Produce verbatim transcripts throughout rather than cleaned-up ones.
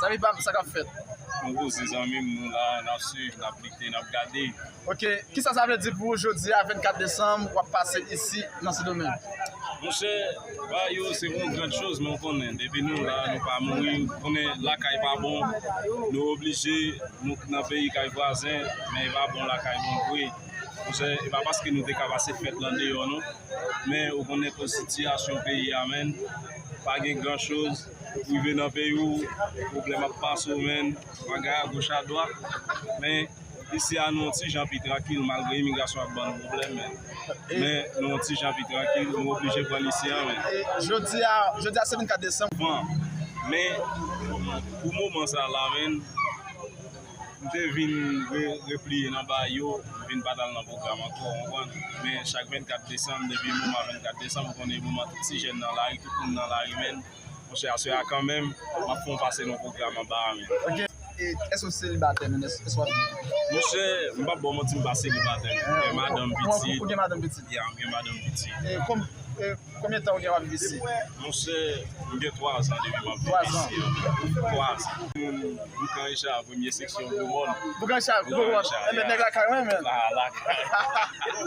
Zanmi pa m, sa k ap fèt? Mwen poze zanmi m, nou la, n ap swiv, n ap lite, n ap gade. Ok, kisa sa vle di pou ou jodi a vennkat desanm, w ap pase isi nan Sendomeng? Monchè, ba yo, se yon gran choz, men w konnen, depi nou la, nou pa mouri, w konnen lakay pa bon, nou oblije, nou nan peyi kay vwazen, men e pa bon lakay bon vre. Monchè, e pa paske nou te ka pase fèt lan deyò, non. Men ou konnen tout sitiyasyon peyi a, menn. Pa gen gran choz. Ou rive nan peyi w, pwoblèm ap pase w, menn. Bagay a goch a dwat. Men isi a, nou yon ti jan pi trankil, malgre imigrasyon ap ban nou pwoblèm, menn. Men nou yon ti jan pi trankil, nou oblije pran isi a, menn. E jodi a, jodi a se vennkat desanm. Bon, men pou moman sa la, menn, m te vin re- repliye nan bay yo, m vin pa t al nan pwogram ankò, w konprann? Men chak vennkat desanm, depi moman vennkat desanm, ou konnen moman tout ti jèn nan lari, tout moun nan lari, menn. Monchè, aswè a kanmenm, m ap fè w pase nan pwogram anba a, menn. Ok. E, èske w selibatè, menn? Èske w ap viv? Monchè, m p ap ba w manti, m pa selibatè, menn. M gen madanm, pitit. Ou gen madanm, pitit? Ya, m gen madanm, pitit. E, kòm- e, Konbyen tan ou gen w ap viv isi? Monchè, m gen twa zan depi m ap viv isi. Twa zan. Twa zan. Boukan Richard, premye seksyon Gwo Mòn. Boukan Richard, Gwo Mòn. Enben, nèg lakay mwen menm. Ah, lakay.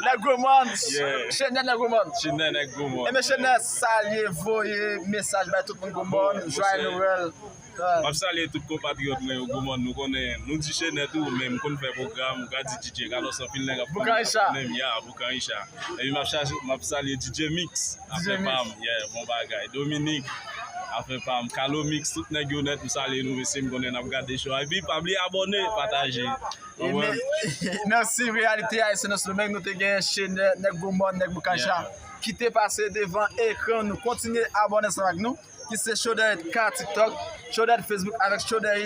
Nèg Gwo Mòn. Yeah. Chenè nèg Gwo Mòn. Chenè nèg Gwo Mòn. Enben, Chenè, salye, voye mesaj bay tout moun Gwo Mòn. Bon, jwaye Nwèl. M ap salye tout konpatriyòt mwen yo, Gwo Mòn, nou konnen, nou di Chenè tou, men m konn fè pwogram, ou ka di D J, Carlos, anpil nèg ap konnen m, ya, Boukan Richard. Epi m ap chaje, m ap salye D J Mix, afè pa m, yeah, bon bagay. Dominique, afè pa m. Kalo Mix, tout nèg yo nèt, m salye nou, mesye, m konnen n ap gade show a. Epi pa bliye abòne, pataje. Ou konprann? Mèsi, Reyalite Ayisyen nan Sendomeng, nou te gen Chenè, nèg Gwo Mòn, nèg Boukan Richard, ki te pase devan ekran nou. Kontinye abòne ansanm ak nou. Ki se Chaudhary K TikTok, Chaudhary Facebook avèk Chaudhary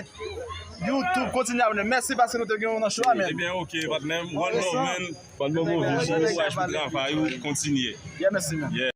YouTube. Kontinye abòne. Mèsi paske nou te gen w nan show a, menn. Ebyen, ok, patnè m. One love, menn. Patnè m, bon kouraj pou travay ou, kontinye. Yeah, mèsi, menn. Yeah.